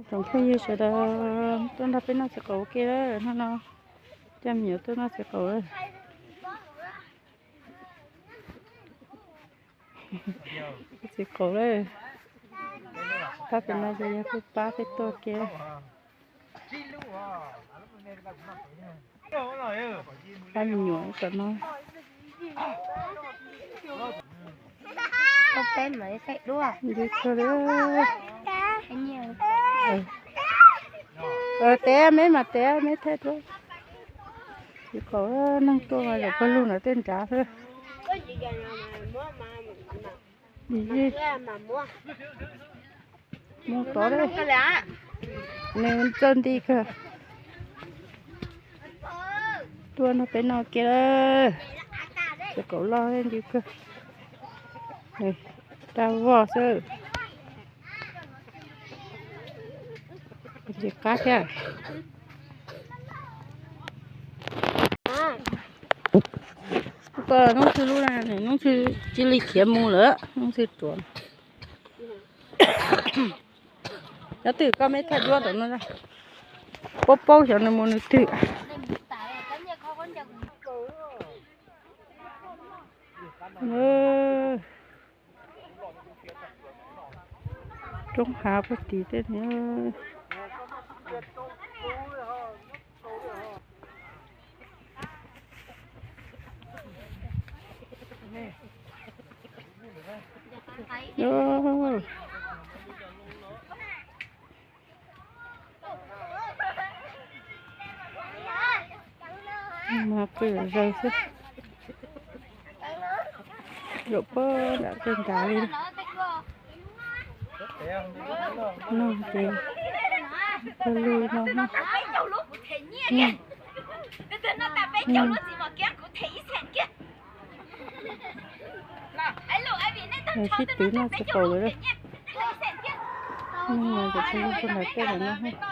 Tsoom phooj ywg sawv daws tuaj nrog peb noj txiv qaub ke lawm hnub no, coj me nyuam tuaj noj txiv qaub lawm. Txiv qaub lawm, pab pem no ces yog peb pab peb tuaj ke. Pab me nyuam tom no. Nti kawg li. Tev me mas tev me thaij duab. Txiv qaub neeg tuaj mas zaum pawg lug ntawm tej nrad xwb. Mus tod, nws txawj nti kawg. Tuaj nrog peb noj ke lawm. Txiv qaub loj nti kawg. Dag vog xwb. Tsis qab thiab. Koj Nuj Tswb lub na, Nuj Tswb cia li khiav mus lawm, Nuj Tswb ruam. Nyob twg koj me thaij duab tom no, paub paub xyov nws mus nws twg. Roob hav puag tid tej. Mas pw zaws xwb. Zaum pag nram tej nrad li. No ces pawg lug no. Sib twv noj txiv qaub lawm. Pawg lug tuaj nram tej no.